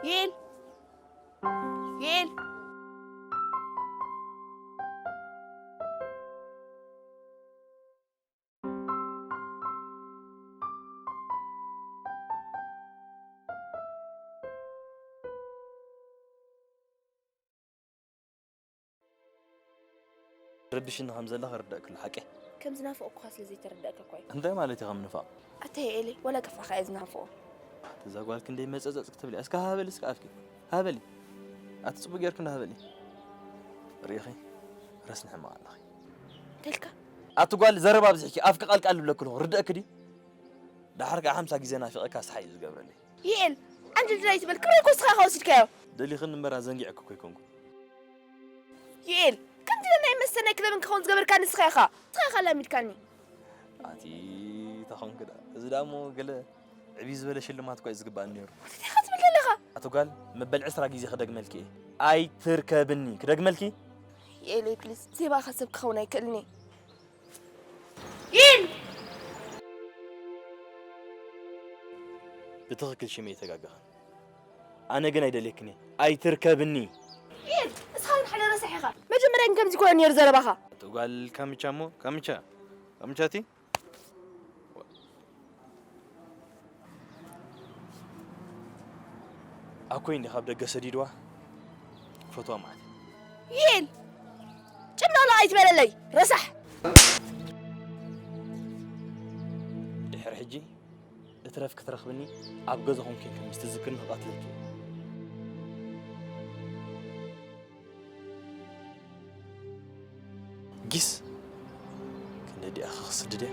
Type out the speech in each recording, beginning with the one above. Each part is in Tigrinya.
ዩኤል፣ ዩኤል። ረብሽኒ ከም ዘለኻ ርዳእ ክሉ ሓቂ። ከም ዝናፍቆ እኳ ስለ ዘይተረዳእካ እኳ እዩ። እንታይ ማለት እዩ ከም ንፋቕ? ኣታ የኤለይ፣ ዋላ ቅርጻኻ እየ ዝናፍቆ። እዛ ጓል ክንደይ መጸጸጽ ክትብል እያ። እስከ ሃበሊ እስከ ኣፍኪ። ሃበሊ። ኣቲ ጽቡቅ ጌርክ እንዳ ሃበሊ። ርኢኺ? ረስኒ ሕማቕ ኣለኺ። እንተልካ? ኣቲ ጓል ዘረባ ኣብዚሕኪ፣ ኣፍኪ ቃልቃል ዝብለኪ ኣለኹ። ርድእኪ ድዩ? ደሓር ከኣ ሓምሳ ግዜ ናፊቐካ ስሓይ እዩ ዝገብረለይ። ይኤል፣ ዓንድልድል ኣይትበል። ክብረይ እኮ ንስኻ ኢኻ ወሲድካዮ። ደሊኽኒ እምበር ኣዘንጊዐኪ እኮ ኣይኮንኩን። ይኤል፣ ከምቲ ናይ መስተናይ ክለብን ክኸውን ዝገበርካኒ ንስኻ ኢኻ። ንስኻ ኢኻ ኣላሚድካኒ። ኣቲ ተኾንክ ደኣ። እዚ ደኣ እሞ ገለ ዕብይ ዝበለ ሽልማት እኮ እዩ ዝግባኣኒ ነይሩ። እንታይ ኢኻ ትብል ዘለኻ? ኣቲ ጓል፣ መበል ዕስራ ግዜ ክደግመልኪ እየ። ኣይትርከብኒ። ክደግመልኪ? ይኤለይ፣ ፕሊስ፣ ዘይባኻ ሰብ ክኸውን ኣይክእልን እየ። ይል! ብትኽክል ሽመይ ኣይተጋገኽን። ኣነ ግን ኣይደልየክን እየ። ኣይትርከብኒ። ይል! ንስኻ ግን ሓደ ረሳሕ ኢኻ። መጀመርያ ግን ከምዚ ኮነ ነይሩ ዘረባኻ። እቶ ጓል ካምቻ እሞ፣ ካምቻ። ካምቻቲ? ኣኮይ እንዲ ካብ ደገ ሰዲድዋ። ክፈትዋ ማለት እዩ። ይል! ጭምለቕለቕ ኣይትበለለይ፣ ረሳሕ! ድሕሪ ሕጂ እትረፍ ክትረኽብኒ ኣብ ገዛኹም ኬንኪ ምስ ትዝክርኒ ክቐትለኪ እየ። ጊስ ክንደይ ዲኣ ክስድድ እያ።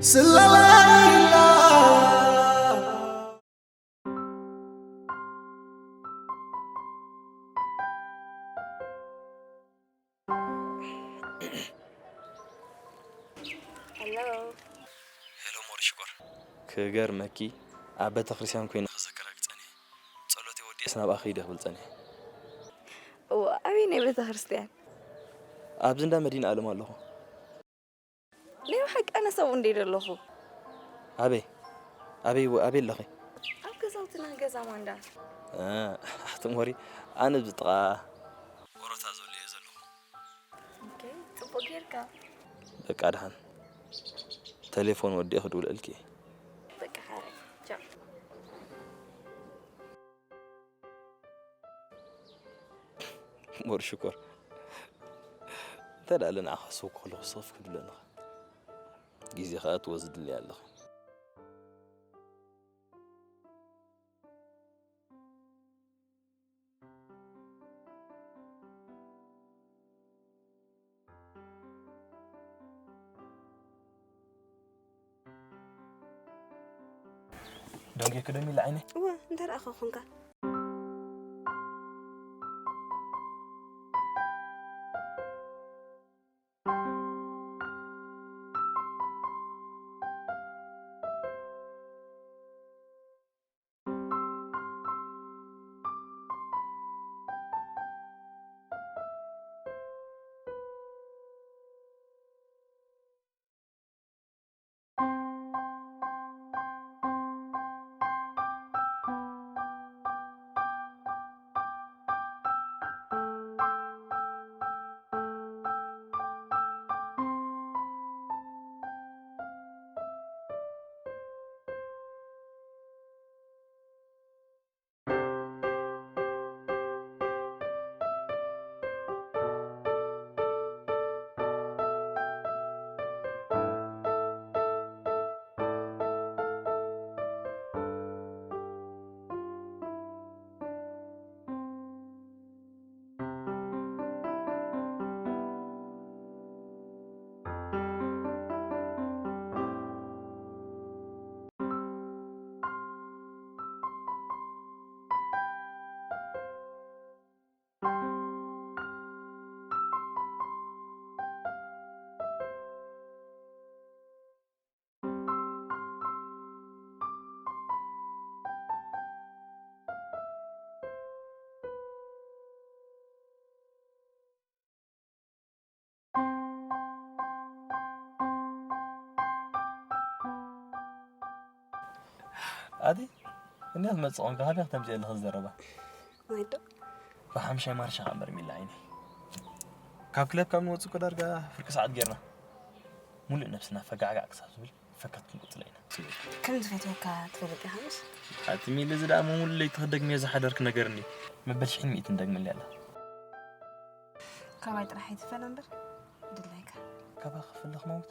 ስለላ ኢላ። ሄሎ። ሄሎ ሞሪ ሽኮር። ክገርመኪ፣ ኣብ ቤተክርስትያን ኮይነ ክዝክረኪ ጸኒሐ። ጸሎተይ ወዲኤስ ናብኣ ክይደ ክብል ጸኒሐ። እዋ፣ ኣበየናይ ቤተክርስትያን? ኣብዚ እንዳ መድኃኔዓለም ኣለኹ። ናይ ብሓቂ ኣነስ ኣብኡ እንድየ ዘለኹ። ኣበይ? ኣበይ፣ ኣበይ ኣለኺ? ኣብ ገዛውትና፣ ገዛ ማንዳ። እ፣ ኣቲ ሞሪ፣ ኣነ ኣብዚ ጥቓ ወረታ ዘሎ እየ ዘለኹ። ኦኬ፣ ጽቡቕ ጌርካ። በቃ ደሓን። ቴሌፎን ወዲኤ ክድውለልኪ እየ። በቃ ሓራይ። ቻው። ሞር ሽኮር። እንተ ደኣ ንዓኻ ክሰብኮ ከለኹ ስኽፍ ክትብል ኣለኻ። ግዜ ኸኣ ትወስድለይ ኣለኻ። ደንጌ ክደሚ ለዓይነ? እወ፣ እንተ ደኣ ኸኾንካ። ኣቲ እንዴት መጽቆን ካህደ ተምጽእ ለኸ ዘረባ ማይዶ ብሓምሻይ ማርሻ ኸምበር ሚላ ዓይኒ ካብ ክለብ ካብ ንወጽእ እኮ ዳርጋ ፍርቂ ሰዓት ጌርና ሙሉእ ነብስና ፈጋዕጋዕ ክሳብ ዝብል ፈከት ክንቁጽለ ኢና። ከም ዝፈትወካ ትፈልጥ ኢኻ ምስ ኣቲ ሚሊ እዚ ደኣ ሙሉእ ለይቲ ክደግምዮ ዝሓደርክ ነገር እንዲ መበል ሽሕን ሚእትን ደግምልያ ኣላ። ካባይ ጥራሕ ኣይትፈለ እምበር ድላይካ ካባ ክፍልኽ መውት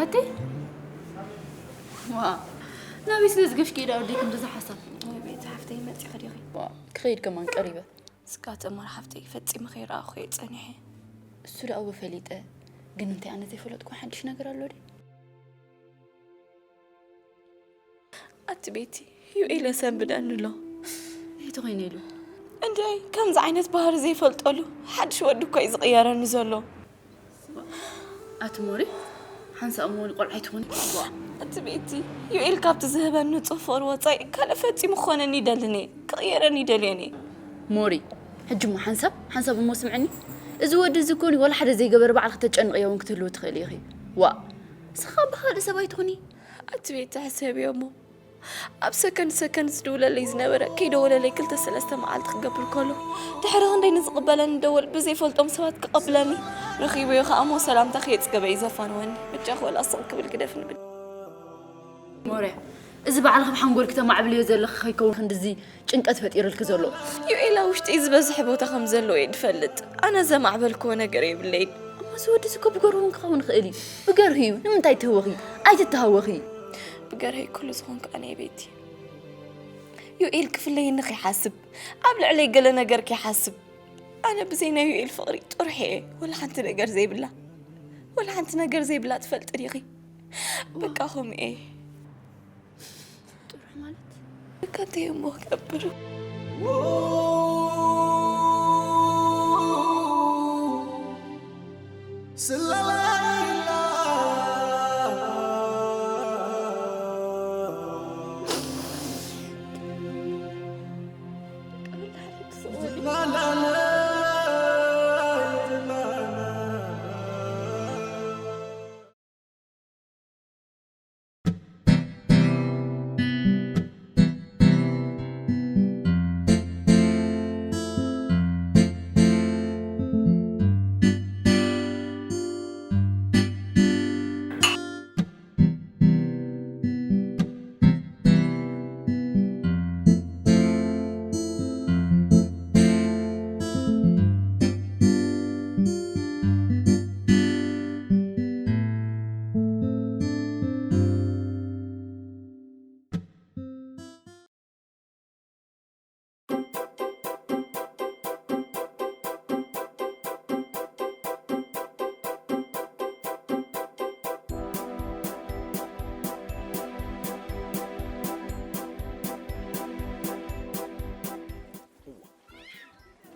ኣቲ ዋ ናበይ ስለ ዝገሽ ከይዳ ወደይ ከምዚ ዝሓሳብ ቤት ሓፍተይ መፂ ከዲኺ ክኸይድ ከማን ቀሪበ ስጋተ እማር ሓፍተይ ፈፂመ ከይረኣኹ እየ ፀኒሐ እሱ ደኣ ወፈሊጠ ግን እንታይ ኣነ ዘይፈለጥኩ ሓድሽ ነገር ኣሎ ዲ ኣቲ ቤቲ ዩኤል የሰንብደኒ ኣሎ እንታይ ተኾይነ ኢሉ እንዲይ ከምዚ ዓይነት ባህሪ ዘይፈልጠሉ ሓድሽ ወዲ እኮ እዩ ዝቕየረኒ ዘሎ ኣቲ ሞሪ ሓንሳእ እሞ ቆልዓ ኣይትኾኒ ኣቲ ቤቲ ዩኤል ካብቲ ዝህበኒ ንጹህ ፍቕሪ ወጻኢ ካልእ ፈጺሙ ክኾነኒ ይደልን እየ ክቕየረኒ ይደልየን እየ ሞሪ ሕጂ እሞ ሓንሳብ ሓንሳብ እሞ ስምዕኒ እዚ ወዲ እዚ ኮኒ ወላ ሓደ ዘይገበረ ባዕልኺ ተጨንቕዮ እውን ክትህልዊ ትኽእሊ ኢኺ ዋእ ንስኻ ብኻልእ ሰብ ኣይትኹኒ ኣቲ ቤቲ ሕሰብዮ እሞ ኣብ ሰከንድ ሰከንድ ዝድውለለይ ዝነበረ ከይደወለለይ ክልተ ሰለስተ መዓልቲ ክገብር ከሎ ድሕሪ ክንደይ ንዝቕበለኒ ደወል ብዘይፈልጦም ሰባት ክቐብለኒ ረኺበዮ ከዓ እሞ ሰላምታ ከየፅገበ እዩ ዘፋነወኒ በጃኺ ወላ ስቕ ክብል ግደፍኒ ብል ሞርያ እዚ ባዕልኺ ብሓንጎልኪ ተማዕብልዮ ዘለኺ ከይከውን ክንድዚ ጭንቀት ፈጢርልኪ ዘሎ ዩኤል ኣብ ውሽጢ ዝበዝሐ ቦታ ከም ዘለዎ እየ ዝፈልጥ ኣነ ዘማዕበልክዎ ነገር የብለይን እሞ እዚ ወዲ እዚ እኮ ብገርሁ እውን ክኸውን ይኽእል እዩ ብገርሁ እዩ ንምንታይ ትህወኺ ኣይትተሃወኺ ብገርሀይ ኩሉ ዝኾንኩ ኣነ ቤቲ ዩኤል ክፍለየኒ ከይሓስብ ኣብ ልዕለይ ገለ ነገር ከይሓስብ ኣነ ብዘይ ናይ ዩኤል ፍቕሪ ጥሩሕ እየ ወላ ሓንቲ ነገር ዘይብላ ወላ ሓንቲ ነገር ዘይብላ ትፈልጢ ዲኺ በቃ ከምኡ እየ ጥሩሕ ማለት በቃ እንታይ እሞ ክገብር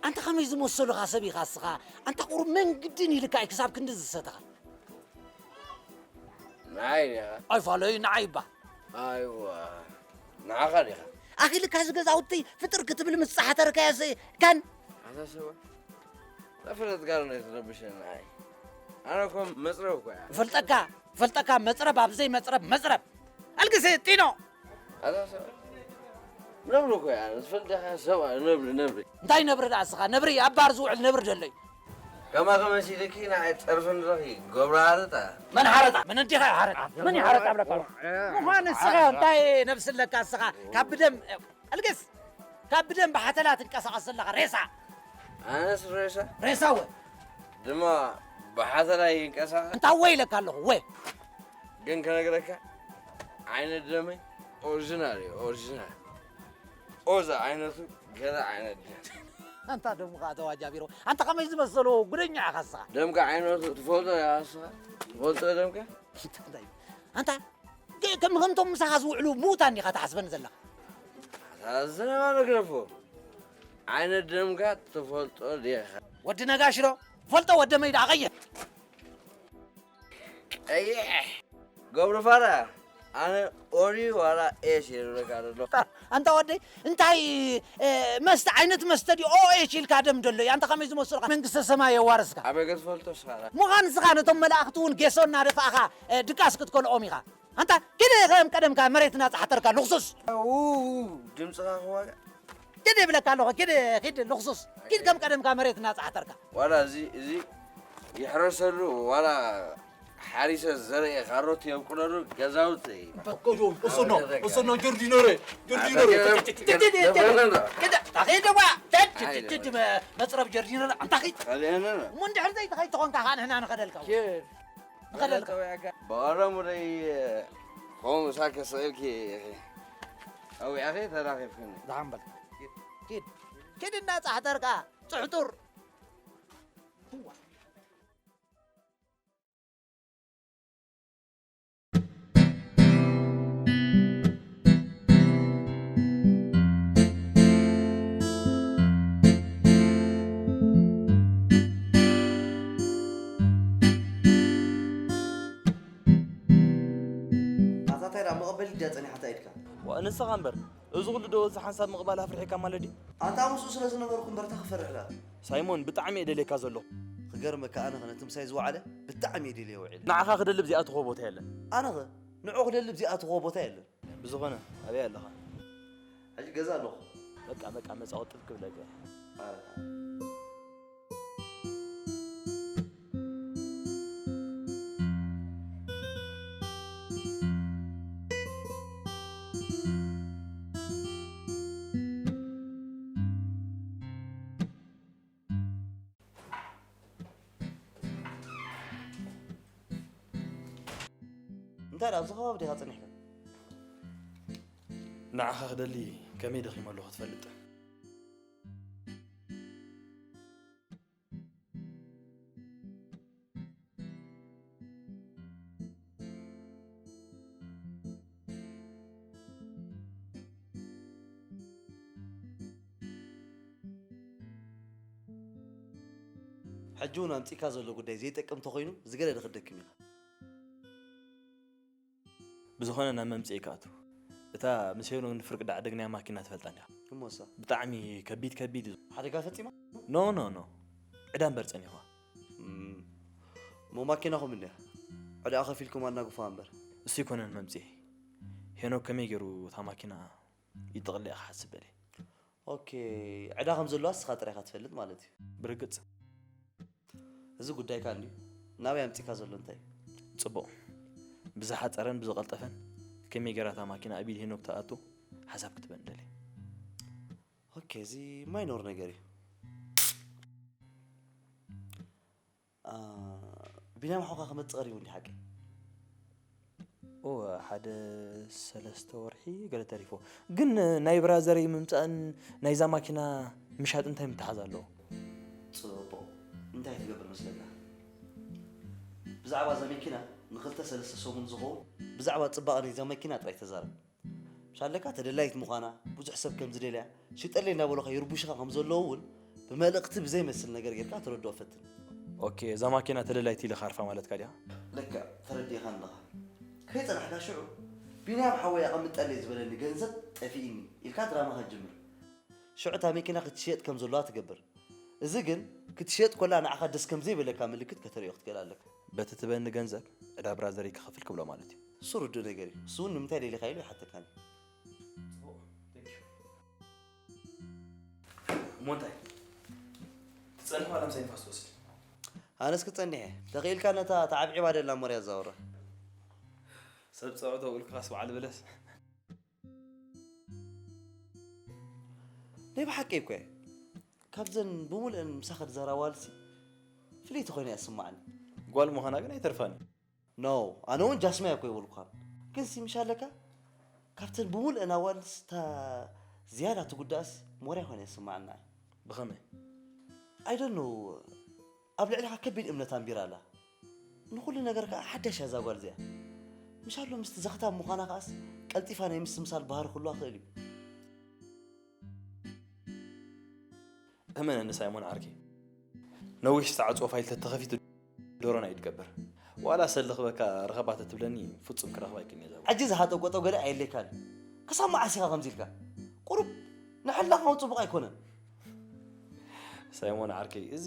ኣንታ ከመይ ዝመሰሉኻ ሰብ ኢኻ እስኻ ኣንታ ቁሩብ መንግድን ኢልካ እዩ ክሳብ ክንዲ ዝሰተኻ ንዓይ ዲኻ ኣይፋለዩ ንዓይ እባ ኣይዋ ንዓኻ ዲኻ ኣኺልካ እዚ ገዛውቲ ፍጥር ክትብል ምስ ፃሓተርካዮ ከን ኣታ ሰባ ነፍረት ጋር ናይ ትረብሸ ንዓይ ኣነ እኮ መፅረብ እኮ እያ ፈልጠካ ፈልጠካ መፅረብ ኣብዘይ መፅረብ መፅረብ ኣልግሲ ጢኖ ኣታ ሰባ ነብሪ እኮ እያ ዝፈልጠኻ ሰብኣ ነብሪ ነብሪ እንታይ ነብሪ ደኣ እስኻ ነብሪ ኣብ ባር ዝውዕል ነብሪ ደለዩ ከማኺ መሲልኪ ንዓይ ፀርፊ ንረኺ ገብሩ ሃረጣ መን ሓረጣ መን እንዲኻ ሓረጣ መን እዩ ሓረጣ ብለካ ምዃን እስኻ እንታይ ነብሲ ኣለካ እስኻ ካብ ብደም ኣልግስ ካብ ብደም ብሓተላ ትንቀሳቐስ ዘለኻ ሬሳ ኣነስ ሬሳ ሬሳ ወ ድማ ብሓተላ ይንቀሳቐስ እንታይ ወ ኢለካ ኣለኹ ወ ግን ከነግረካ ዓይነት ደመይ ኦሪጂናል እዩ፣ ኦሪጂናል። ኦዛ ዓይነቱ ገለ ዓይነት ድያ። ኣንታ ደምካ ተዋጃቢሮ ኣንታ ከመይ ዝመሰሉ ጉደኛ ኢኻ እስኻ። ደምካ ዓይነቱ ትፈልጦ ኢኻ እስኻ? ትፈልጦ ደምካ? እንታይ? ኣንታ ከ- ከም ከምቶም ምሳኻ ዝውዕሉ ምዉታን ኢኻ ትሓስበኒ ዘለኻ። ኣሳዝነ ማለት ግረፎ። ዓይነት ደምካ ትፈልጦ ዲኻ? ወዲ ነጋሽ ዶ ፈልጦ ወደ መይዳ ቀይሕ ቀይሕ ገብሩ ፋራ ኣነ ኦሪ ዋላ ኤሽ ይብለካ ዘሎ። ኣንታ ወደይ እንታይ መስተ ዓይነት መስተ ድዩ ኦኤች ኢልካ ደም ደሎ እዩ ኣንታ ከመይ ዝመስሉካ መንግስተ ሰማይ የዋርስካ ኣበይ ክትፈልጦ ስኻ ምዃን ስኻ ነቶም መላእኽቲ እውን ጌሶ እናደፋእኻ ድቃስ ክትከልኦም ኢኻ ኣንታ ኪድ ከም ቀደምካ መሬትና ፃሕተርካ ልኽሱስ ድምፅኻ ክዋጋ ኪድ ይብለካ ኣለኹ ኪድ ኪድ ልኽሱስ ኪድ ከም ቀደምካ መሬትና ፃሕተርካ ዋላ እዚ እዚ ይሕረሰሉ ዋላ ሓሪሰ ዘርኢ ካሮት የብቁለሉ ገዛውቲ እሱኖ እሱኖ ጆርዲኖ ረ ጆርዲኖ ረ መፅረብ ጀርዲኖ ኣንታ ኺድ እሞ እንድሕር ዘይትኸይድ ተኾንካ ከዓ ንሕና ንኸደልካ ንኸደልካ ብቐረሙ ደይ ከምኡ ምሳከ ስቕ ኢልኪ ኢኺ ኣዊዕኺ ተራኺብክኒ ደሓን በል ኪድ ኪድ እናፃሕተርካ ፅሕጡር ኣታ እንታይ ደኣ መቐበሊ ድያ ጸኒሓታ ኢድካ? ዋእ ንስኻ እምበር እዚ ኩሉ ዶ እዚ ሓንሳብ ምቕባል ኣፍሪሕካ ማለት ድዩ? ኣንታ ምስኡ ስለ ዝነበርኩ እምበር እንታይ ክፈርሕ ደኣ? ሳይሞን ብጣዕሚ እየ ደልየካ ዘለኹ። ክገርመካ ኣነኸ ነቲ ምሳይ ዝወዓለ ብጣዕሚ እየ ደልየ ውዒለ። ንዓኻ ክደልብ ዚኣተኹዎ ቦታ የለን። ኣነኸ ንዕኡ ክደልብ ዚኣተኹዎ ቦታ የለን። ብዝኾነ ኣበይ ኣለኻ? ሕጂ ገዛ ኣለኹ። በቃ በቃ መጻወቲ ክብለካ እየ። ኣረ። እንታይ ደኣ ኣብዚ ከባቢ ዲኻ ጸኒሕካ? ንዓኻ ክደሊ ከመይ ደኺመ ኣለኹ ትፈልጥ? ሕጂ እውን ኣምጺእካ ዘሎ ጉዳይ ዘይጠቅም ተኾይኑ ዝገደደ ክትደክም ኢኻ። ብዝኾነ ናብ መምጽኢ ክኣቱ እታ ምስ ሄኖክ ንፍርቂ ዳዕደግናያ ማኪና ትፈልጣ እንዲኻ እሞሳ ብጣዕሚ ከቢድ ከቢድ እዩ ሓደጋ ፈጺማ ኖ ኖ ኖ ዕዳ እምበር ጸኒሕዋ እም፣ እሞ ማኪናኹም እንድያ ዕዳኣ ከፊልኩም ኣናግፉዋ እምበር እሱ ይኮነን መምጽኢ ሄኖክ ከመይ ገይሩ እታ ማኪና ይጥቕልያ ክሓስብ ደልየ ኦኬ ዕዳ ከም ዘለዋ እስኻ ጥራይ ኢኻ ትፈልጥ ማለት እዩ ብርግጽ እዚ ጉዳይካ እንድዩ ናበይ ኣምጺእካ ዘሎ እንታይ እዩ ጽቡቕ ብዝሓጸረን ብዝቐልጠፈን ከመይ ገይራ እታ ማኪና ኣብ ኢድ ሄኖክ ትኣቱ ሓሳብ ክትበኒ ደልየ ኦኬ እዚ ማይኖር ነገር እዩ ቢንያም ሓውካ ክመጽእ ቀሪቡ እንዲ ሓቂ እወ ሓደ ሰለስተ ወርሒ ገለ ተሪፎ ግን ናይ ብራዘረይ ምምጻእን ናይዛ ማኪና ምሻጥ እንታይ ምትሓዝ ኣለዎ ጽቡቕ እንታይ ትገብር መስለካ ብዛዕባ እዛ መኪና ንክልተ ሰለስተ ሰሙን ዝኸውን ብዛዕባ ጽባቐ ናይዛ መኪና ጥራይ ተዛረብ ምሻለካ ተደላይት ምዃና ብዙሕ ሰብ ከም ዝደልያ ሽጠለይ እንዳበሉኻ ይርቡሽኻ ከም ዘለዉ እውን ብመልእኽቲ ብዘይመስል ነገር ጌርካ ተረድኦ ፈትን ኦኬ እዛ ማኪና ተደላይት ኢለ ካርፋ ማለትካ ድያ ልክዕ ተረዲእኻ ኣለኻ ከይጸናሕካ ሽዑ ቢንያም ሓወይ ኣቐምጠለይ ዝበለኒ ገንዘብ ጠፊእኒ ኢልካ ድራማ ክትጅምር ሽዑ እታ መኪና ክትሽየጥ ከም ዘለዋ ትገብር እዚ ግን ክትሽየጥ ኮላ ንዓኻ ደስ ከም ዘይበለካ ምልክት ከተርእዮ ክትክእል ኣለካ በቲ ትበኒ ገንዘብ ዕዳ ብራዘረይ ክኸፍል ክብሎ ማለት እዩ እሱ ርዱእ ነገር እዩ። እሱ እውን ንምንታይ ደሊኻ ኢሉ ይሓተካኒ። እሞ እንታይ ትጸንሕ ዋላ ምሳይ ንፋስ ትወስድ? ኣነስ ክጸንሕ እየ። ተኽኢልካ ነታ ተዓብዒባ ደላ እሞ ርያ ኣዛውራ። ሰብ ጸውዖ ተውልክኻስ በዓል በለስ። ናይ ብሓቂ እኮ እየ። ካብዘን ብምሉአን ምሳኻ ዝዛረባ ኣዋልድሲ ፍልይቲ ኮይና እያ ትስምዓኒ። ጓል ምዃና ግን ኣይተርፋን እዩ። ኖ ኣነ እውን ጃስማይ እኮ ይበልኩኻ ግን ሲ ምሽ ኣለካ ካብተን ብምሉእን ኣዋልድስ እታ ዝያዳ ትጉዳእስ ሞርያ ኮይና ይስምዓና። ብኸመይ? I don't know። ኣብ ልዕሊኻ ከቢድ እምነት ኣንቢራ ኣላ። ንኹሉ ነገር ከኣ ሓዳሽ እያ እዛ ጓል እዚኣ። ምሻሎ ምስቲ ዘኽታም ምዃና ከኣስ ቀልጢፋ ናይ ምስምሳል ባህሪ ክህልዋ ክእል እዩ። እመነኒ ሳይሞን ዓርከይ፣ ነዊሕ ዝተዓጽወ ፋይል ተተኸፊቱ ዶሮና እዩ ትገብር። ዋላ ሰልኽበካ ርኸባ ተትብለኒ ፍጹም ክረኽባ ኣይክእልን እየ። ሕጂ ዝሃጠቆጠው ገለ ኣየድልየካን። ክሳብ መዓስ ኢኻ ከምዚ ኢልካ? ቁሩብ ንሕላኻ እውን ጽቡቕ ኣይኮነን። ሳይሞን ዓርከይ፣ እዚ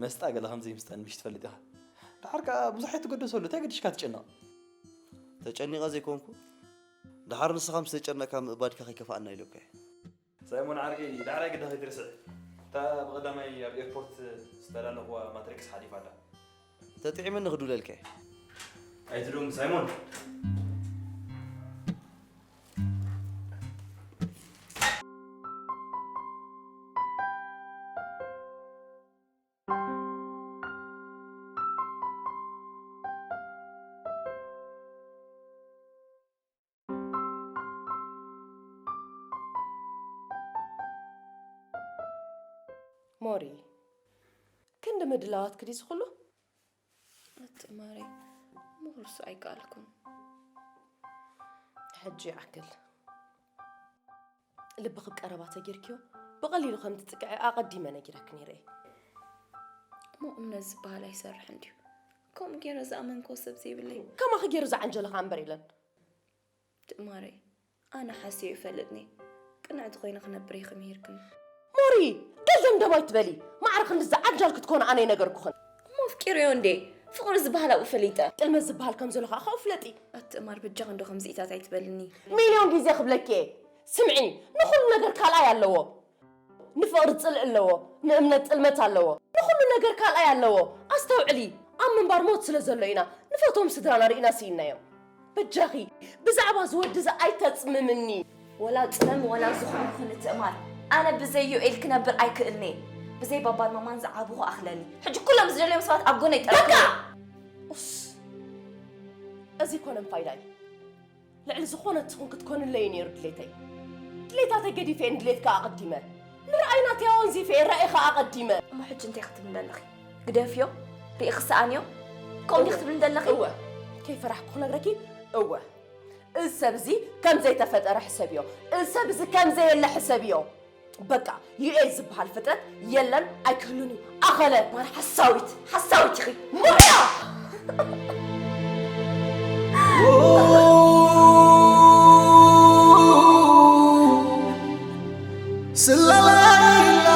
መስጣ ገለ ከም ዘይምስጠኒ ምሽ ትፈልጥ ኢኻ። ደሓር ከኣ ብዙሕ ኣይትገደሰሉ፣ እንታይ ገዲሽካ ትጨነቕ? ተጨኒቐ ዘይኮንኩ፣ ደሓር ንስኻ ምስ ተጨነቕካ ምእባድካ ከይከፍኣና ኢለካ እየ። ሳይሞን ዓርከይ፣ ዳሕራይ ግዳ ከይትርስዕ። እታ ብቐዳማይ ኣብ ኤርፖርት ዝተዳለኹዋ ማትሪክስ ሓሊፋ ኣላ። ተጥዒመኒ ክድውለልካ እየ። ኣይትደንጉ ሳይሞን። ሞሪ፣ ክንዲ ምድላዋት ክዲ ዝኽሉ? ኣቲ ማሪ፣ ምኽርሱ ኣይከኣልኩን። ሕጂ ይኣክል። ልቢ ክብ ቀረባ ተጌርክዮ፣ ብቐሊሉ ከም ትጽቅዐ ኣቐዲመ ነጊረክ ነይረ እየ። እሞ እምነት ዝበሃል ኣይሰርሕን ድዩ? ከምኡ ገይረ ዝኣመንክዎ ሰብ ዘይብለይ። ከማኺ ገይሩ ዝዓንጀለኻ እምበር የለን። ትእማረይ፣ ኣነ ሓስዮ ይፈልጥኒ። ቅንዕቲ ኮይነ ክነብር ኢኺ ምሂርክኒ። ሞሪ፣ ደልደም ደም ኣይትበሊ። ማዕረ ክንዲ ዝዓንጃል ክትኮነ ኣነ ይነገርኩኽን። እሞ ኣፍቂረዮ እንዴ? ፍቕሪ ዝበሃል ኣብኡ ፈሊጠ። ጥልመት ዝበሃል ከም ዘሎ ከዓ ካብኡ ፍለጢ። ኣቲ እማር፣ በጃኺ እንዶ ከምዚኢታት ኣይትበልኒ። ሚልዮን ግዜ ክብለኪ እየ። ስምዒ፣ ንኹሉ ነገር ካልኣይ ኣለዎ። ንፍቕሪ ጽልኢ ኣለዎ፣ ንእምነት ጥልመት ኣለዎ። ንኹሉ ነገር ካልኣይ ኣለዎ። ኣስተውዕሊ፣ ኣብ ምንባር ሞት ስለ ዘሎ ኢና ንፈትዎም ስድራና ርኢና ስኢንናዮም። በጃኺ፣ ብዛዕባ እዚ ወዲ እዚ ኣይተጽምምኒ። ወላ ጽመም ወላ ዝኾነ ይኹን እትእማር፣ ኣነ ብዘይ ዮኤል ክነብር ኣይክእልን'የ። ብዘይ ባባን ማማን ዝዓብኹ ኣኽለኒ። ሕጂ ኩሎም ዝደልዮም ሰባት ኣብ ጎነይ ጠርቂ። በቃ! ኡስ! እዚ ኣይኮነን ፋይዳይ። ልዕሊ ዝኾነ ትኹን ክትኮንለይ ነይሩ ድሌተይ። ድሌታተይ ገዲፈ እየ ንድሌትካ ኣቐዲመ። ንርኣይ ናተይ ኣወንዚፈ እየ ራኢኻ ኣቐዲመ። እሞ ሕጂ እንታይ ክትብሊ ኣለኺ? ግደፍዮ? ርኢ ክሰኣንዮ? ከምኡ ዲኺ ትብሊ ዘለኺ? እወ። ከይፈራሕኩ ክነግረኪ? እወ። እዚ ሰብ እዚ ከም ዘይተፈጠረ ሕሰብዮ። እዚ ሰብ እዚ ከም ዘየለ ሕሰብዮ። በቃ፣ ዩኤል ዝበሃል ፍጥረት የለን፣ ኣይክህሉን እዩ። ኣኸለ! ማር ሓሳዊት፣ ሓሳዊት ኢኺ። ሞያ! ስለላ ኢላ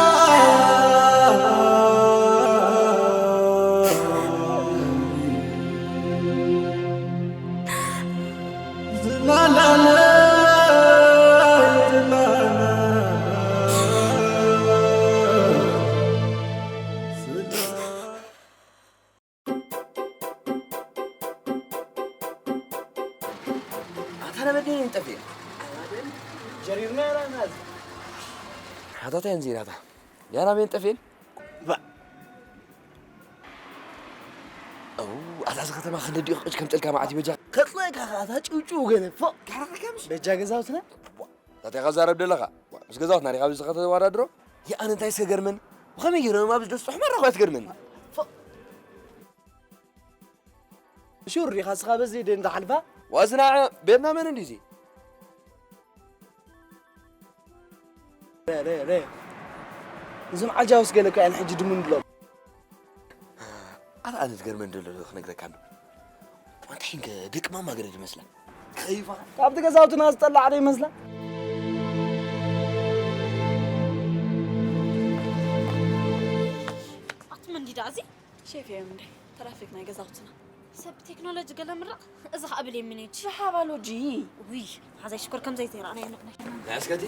ዝላላለ ዝላላ ኣታ ነበደን ጠፊኤ። ጀሪርና ኢና ናዚ። ሓታታ እንዚራታ። ያና ቤን ጠፊኤን? ባ- ኣው፣ ኣታ እዚ ከተማ ክንደዲኡ ክቕጭ ከም ጠልካ መዓት ይበጃ። ከጽለካ ኸዓ፣ እታ ጭውጭው ገለ፣ ፎእ፣ ካራኻ ከምሽ። በጃ ገዛውትና? ዋ፣ እንታይ ኢኻ ዛረብ ደለኻ? ዋ፣ ምስ ገዛውትና ዲኻ ኣብዚ ከተወዳድሮ? የኣነ እንታይ እስከ ገርመን? ብኸመይ ገይሮም ኣብዚ ደስጥሑ መራኹ ኣትገርመን? ፎእ። ሹር ዲኻ ስኻ በዚ ደን ዝሓልፋ? ዋዝና ቤትና መን እንዲዚ? ረ፣ ረ፣ ረ። እዞም ዓጃውስ ገለ እኮ እዮም ሕጂ ድሙን ብሎም። ኣታ ኣነ ዝገርመን ዘሎ ክነግረካ እንዶ። ኣንታ ሒንከ ደቂ ማማ ገለ ድመስላ። ከይፋ። ካብቲ ገዛውትና ዝጠላዕ ዶ ይመስላ? ኣቲ መንዲዳ እዚ ሼፍ እዮም እንዴ? ትራፊክ ናይ ገዛውትና። ሰብ ቴክኖሎጂ ገለ ምረቕ፣ እዚ ኸኣ ብል የሚኔጅ። ብሓባሎጂ። ውይ፣ ሓዛይ ሽኮር ከም ዘይተይረኣና ይንቕናይ። ናይ ኣስከቲ?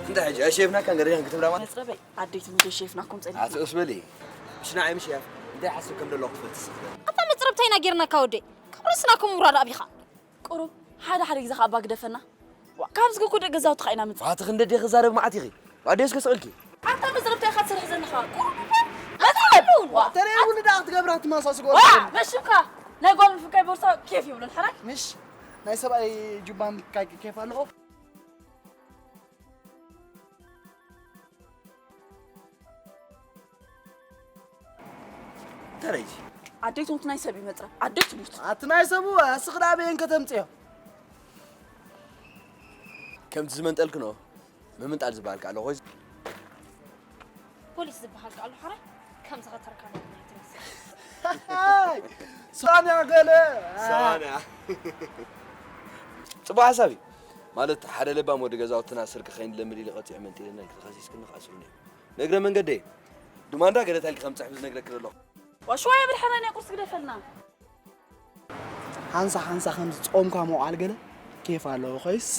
እንታይ ሕጂ? ኣይ ሼፍና ካን ገረጃን ክትብላ ማለት? መጽረበይ፣ ኣደይቱ ምንድን ሼፍናኩም ጸኒሕና። ኣቲ ኡስ በሊ። ምሽ ንዓይ ምሽ ያፍ። እንታይ ሓስብ ከም ዘለኹ ትፈልጥስ? ኣታ መጽረብታይና ጌርናካ ወደይ። ካብ ርእስናኩም ውራድ ኣቢኻ። ቁሩብ ሓደ ሓደ ግዜ ከኣ ኣባ ግደፈና። ዋ፣ ካብዚ ግኩ ደቂ ገዛውትኻ ኢና ምጽእ። ኣቲ ክንደዴ ክዛረብ መዓት ኢኺ። ኣደይ እስከ ስቕልኪ። ኣታ መዝረብታ ኢኻ ትሰርሕ ዘለኻ። ቁሩብ እባ መጽእ። ዋ፣ ተረይ እውን ደኣ ክትገብራ ትመሳስጎ። ዋ፣ በሽምካ። ናይ ጓል ምፍንካይ ቦርሳ ኬፍ ይብሎ ሓራይ። ምሽ ናይ ሰብኣይ ጁባን ምፍንካይ ኬፍ ኣለዎ። ተረጂ ኣደይ ትሙት ናይ ሰብ ይመጽራ ኣደይ ትሙት። ኣቲ ናይ ሰቡ ኣስኽ ዳ በየን ከተምጽዮ። ከምቲ ዝመንጠልክ ነው ምምንጣል ዝበሃል ኣሎ ኾይ። ፖሊስ ዝበሃል ኣሎ ሓራይ። ከም ዝኸተርካ ነው ትመስል። ሳንያ ገለ። ሳንያ። ጽቡቅ ሓሳብ እዩ። ማለት ሓደ ለባም ወዲ ገዛውትና ስርቂ ከይንለምድ ኢለ ቀጺዐ መንጢልና ኢልክ ተኸሲስክኒ ክኣስሩኒ እዮም። ንእግረ መንገደይ ዱማንዳ ገለ ታይልክ ከምጽሕ ዝነግረክ ዘለኹ። ዋሽዋይ ብድሕረና ቁርስ ግደፈልና። ሓንሳ ሓንሳ ከምዚ ጾምካ ምውዓል ገለ ኬፍ ኣለዎ ኮይስ።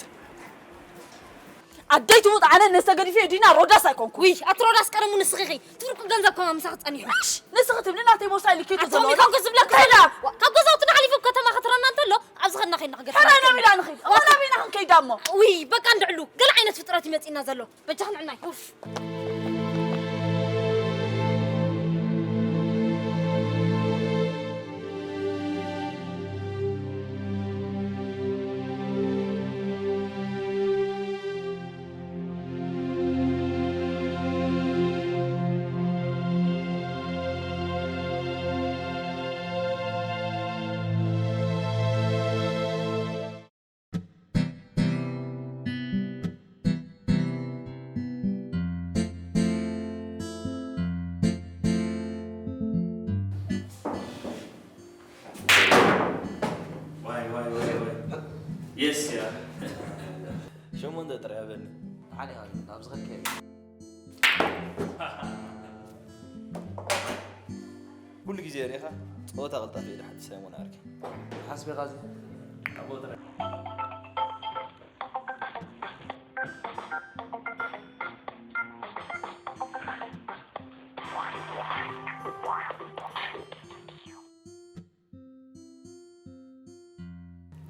ኣደይ ትሙት ኣነ ነሰ ገዲፈ ዲና ሮዳስ ኣይኮንኩ። ውይ ኣቲ ሮዳስ ቀደሙ ንስኺ ኢኺ ትፍርቁ ገንዘብ ከማ ምሳኺ ጸኒሑ። እሽ ንስኺ ትብሊ ናተይ ቦርሳ ኢልኪ ኣቲ ትብሎ። ሮሚ ካብ ዝብለካ ከይዳ። ካብ ገዛውትና ሓሊፉ ከተማ ከተረና እንተሎ ኣብዚ ኸድና ከይድና ክገርሽ ሕራይ ናብላ ንኺድ። ኣበይ ናብና ክንከይዳ እሞ። ውይ በቃ እንድዕሉ ገለ ዓይነት ፍጥረት ይመጽእና ዘሎ። በጃኽን ዕናይ ኡፍ። ዋይ ዋይ ዋይ ዋይ የስ ያ ሸሞንተ ጥራይ ሃበኒ። ሓሊኻ ኣብዚ ኸድከ ኩሉ ግዜ ርኢኻ ጸወታ ቅልጣፍ ኢለ ሓንቲ ሳይሞን ዓርከይ። ሓስቤኻ እዚ ኣብኡ ጥራይ።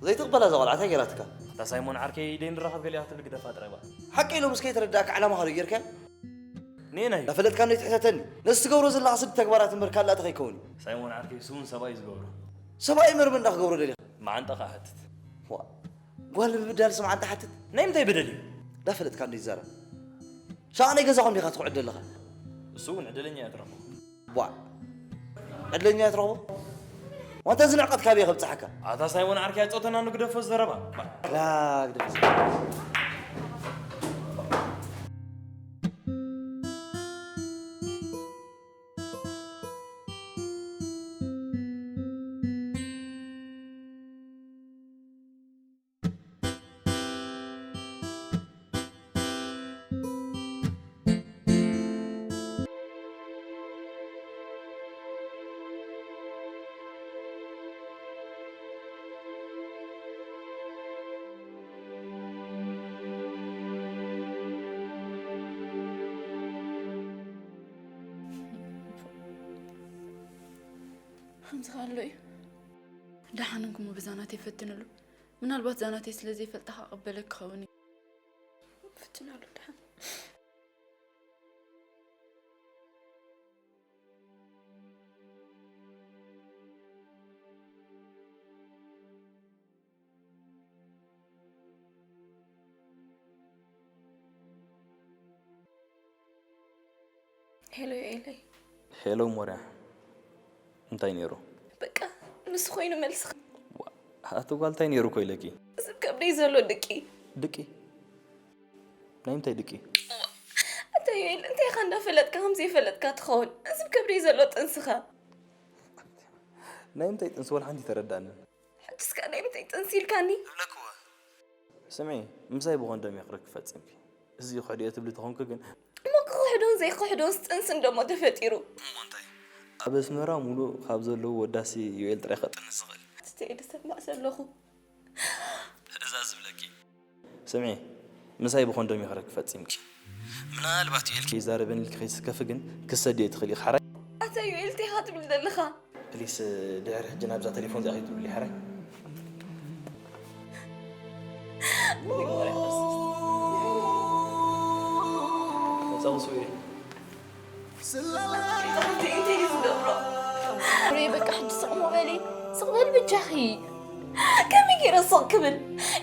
ዘይትቕበላ እዛ ቆልዓ እንታይ ገይራትካ? ኣታ ሳይሞን ዓርከይ ደይ ንራኸብ ገሊኣ ክትብል ግደፋ ጥራይ በል። ሓቂ ኢሎም እስከ ይተረዳእካ ዕላማኻ ዶ ጌርካዮ? ንየናይ? ዳፈለጥካ እንዶ ይትሕተተኒ። ነዚ ትገብሮ ዘለኻ ስድ ተግባራት እምበር ካልእ ኣታ ከይከውን እዩ። ሳይሞን ዓርከይ እሱ እውን ሰብኣይ እዩ ዝገብሮ። ሰብኣይ እምበር መን እንዳ ክገብሮ ደሊኻ? መዓንጣኻ ሕትት። ዋ፣ ጓል ንምብዳል ስም ዓንጣ ሓትት? ናይ ምንታይ በደል እዩ? ዳፈለጥካ እንዶ ይዛረብ። ሻዕ ናይ ገዛኹም ዲኻ ትኹዕድ ዘለኻ? እሱ እውን ዕድለኛ እያ ትረኽቦ። ቧዕ። ዕድለኛ እያ ትረኽቦ? ዋንታ እዚ ንዕቀት ካበይ ከብጽሓካ? ኣታ ሳይሞን ዓርከይ ኣጸውተና ንግደፎ ዘረባ። ላ ግደፍ። ከምዚ ከ ኣሎ እዩ። ደሓን እንኩሞ በዛ ናተይ ፈትንሉ። ምናልባት እዛ ናተይ ስለ ዘይፈልጣ ክቕበለክ ክኸውን እዩ። ፈትናሉ ደሓን። ሄሎ ዮኤለይ። ሄሎ ሞርያ፣ እንታይ ነይሩ? በቃ ንሱ ኮይኑ መልስኻ። ዋ፣ ኣቲ ጓል እንታይ ነይሩ ኮ ኢለኪ? እዚ ከብደይ ዘሎ ድቂ። ድቂ? ናይ ምንታይ ድቂ? ኣታ ዮኤል፣ እንታይ ኢኻ እንዳፈለጥካ ከም ዘይፈለጥካ ትኸውን? እዚ ከብደይ ዘሎ ጥንስኻ። ናይ ምንታይ ጥንሲ ወላ ሓንቲ ተረዳእንን። ሕጂ እስከ ናይ ምንታይ ጥንሲ ኢልካኒ? እብለክዋ። ስምዒ፣ ምሳይ ብኮንዶም እየ ክርክ ፈጺምኪ። እዚ ክሕድኦ ትብሊ ተኾንኪ ግን። እሞ ክኽሕዶን ዘይክሕዶንስ ጥንሲ እንደሞ ተፈጢሩ። እሞ እንታይ? ኣብ ኣስመራ ሙሉእ ካብ ዘለዉ ወዳሲ ዮኤል ጥራይ ከጥንስ ዝኽእል። ትተይ ዝሰምዕ ዘለኹ። እዛ ዝብለኪ። ስምዒ፣ ምሳይ ብኮንዶም እየ ክርክ ፈጺምኪ። ምናልባት ዮኤል ከይዛረበኒ ኢልኪ ከይትስከፊ ግን ክሰድዮ ትኽእሊ ኢኺ ሓራይ። ኣታ ዮኤል እንታይ ኢኻ ትብል ዘለኻ? ፕሊስ፣ ድሕሪ ሕጂ ናብዛ ቴሌፎን እዚኣ ከይትብሊ ሓራይ። መጻኹ ስዊሬ። እንታይ እዩ ዝገብሮ? ሬ በቃ ሕጂ ስቕ ሞ በሊ። ስቕ በሊ በጃኺ። ከመይ ገይረ ስቕ ክብል?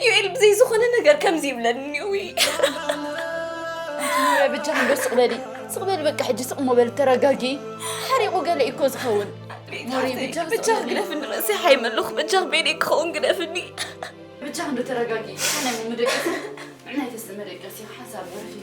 ዩኤል ብዘይ ዝኾነ ነገር ከምዚ ይብለኒ፣ ውይ። ኣንተ ኑርያ፣ በጃኺ እንዶ ስቕ በሊ። ስቕ በሊ በቃ፣ ሕጂ ስቕ እሞ በሊ፣ ተረጋጊ። ሓሪቑ ገለ እዩ እኮ ዝኸውን። ኑሪ፣ በጃኺ ስቕ በጃኺ በሊ። ግደፍኒ፣ ርእሰይ ሓይመ ኣለኹ። በጃኺ በይነይ ክኸውን ግደፍኒ። በጃኺ እንዶ ተረጋጊ። እንታይ ናይ መደቀሲ? ንዕናይ ተስተ መደቀሲ፣ ሓንሳብ ዕረፊ።